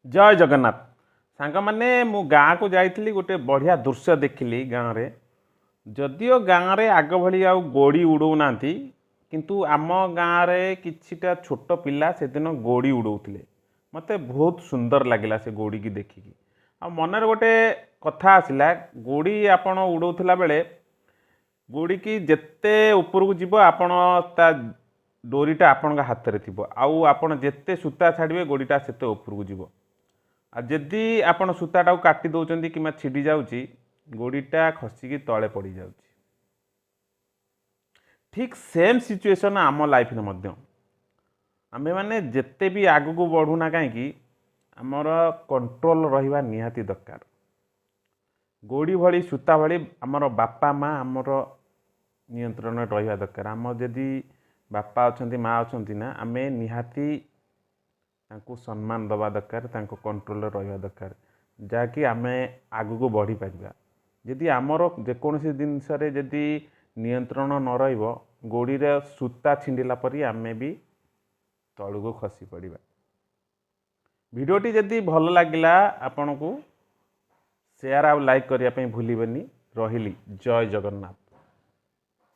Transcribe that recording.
ଜୟ ଜଗନ୍ନାଥ ସାଙ୍ଗମାନେ। ମୁଁ ଗାଁକୁ ଯାଇଥିଲି, ଗୋଟେ ବଢ଼ିଆ ଦୃଶ୍ୟ ଦେଖିଲି ଗାଁରେ। ଯଦିଓ ଗାଁରେ ଆଗ ଭଳି ଆଉ ଗୋଡ଼ି ଉଡ଼ଉନାହାନ୍ତି, କିନ୍ତୁ ଆମ ଗାଁରେ କିଛିଟା ଛୋଟ ପିଲା ସେଦିନ ଗୋଡ଼ି ଉଡ଼ଉଥିଲେ। ମୋତେ ବହୁତ ସୁନ୍ଦର ଲାଗିଲା ସେ ଗୋଡ଼ିକି ଦେଖିକି, ଆଉ ମନରେ ଗୋଟେ କଥା ଆସିଲା। ଗୋଡ଼ି ଆପଣ ଉଡ଼ଉଥିଲା ବେଳେ ଗୋଡ଼ିକି ଯେତେ ଉପରକୁ ଯିବ, ଆପଣ ତା ଡୋରିଟା ଆପଣଙ୍କ ହାତରେ ଥିବ, ଆଉ ଆପଣ ଯେତେ ସୂତା ଛାଡ଼ିବେ ଗୋଡ଼ିଟା ସେତେ ଉପରକୁ ଯିବ। ଆଉ ଯଦି ଆପଣ ସୂତାଟାକୁ କାଟି ଦେଉଛନ୍ତି କିମ୍ବା ଛିଡ଼ି ଯାଉଛି, ଗୋଡ଼ିଟା ଖସିକି ତଳେ ପଡ଼ିଯାଉଛି। ଠିକ୍ ସେମ୍ ସିଚୁଏସନ୍ ଆମ ଲାଇଫ୍ରେ ମଧ୍ୟ। ଆମେମାନେ ଯେତେ ବି ଆଗକୁ ବଢ଼ୁନା କାହିଁକି, ଆମର କଣ୍ଟ୍ରୋଲ ରହିବା ନିହାତି ଦରକାର। ଗୋଡ଼ି ଭଳି, ସୂତା ଭଳି ଆମର ବାପା ମା ଆମର ନିୟନ୍ତ୍ରଣରେ ରହିବା ଦରକାର। ଆମ ଯଦି ବାପା ଅଛନ୍ତି, ମା ଅଛନ୍ତି ନା, ଆମେ ନିହାତି ତାଙ୍କୁ ସମ୍ମାନ ଦେବା ଦରକାର, ତାଙ୍କ କଣ୍ଟ୍ରୋଲରେ ରହିବା ଦରକାର, ଯାହାକି ଆମେ ଆଗକୁ ବଢ଼ିପାରିବା। ଯଦି ଆମର ଯେକୌଣସି ଜିନିଷରେ ଯଦି ନିୟନ୍ତ୍ରଣ ନ ରହିବ, ଗୋଡ଼ିର ସୂତା ଛିଣ୍ଡିଲା ପରି ଆମେ ବି ତଳକୁ ଖସି ପଡ଼ିବା। ଭିଡ଼ିଓଟି ଯଦି ଭଲ ଲାଗିଲା ଆପଣଙ୍କୁ, ସେୟାର ଆଉ ଲାଇକ୍ କରିବା ପାଇଁ ଭୁଲିବେନି। ରହିଲି, ଜୟ ଜଗନ୍ନାଥ।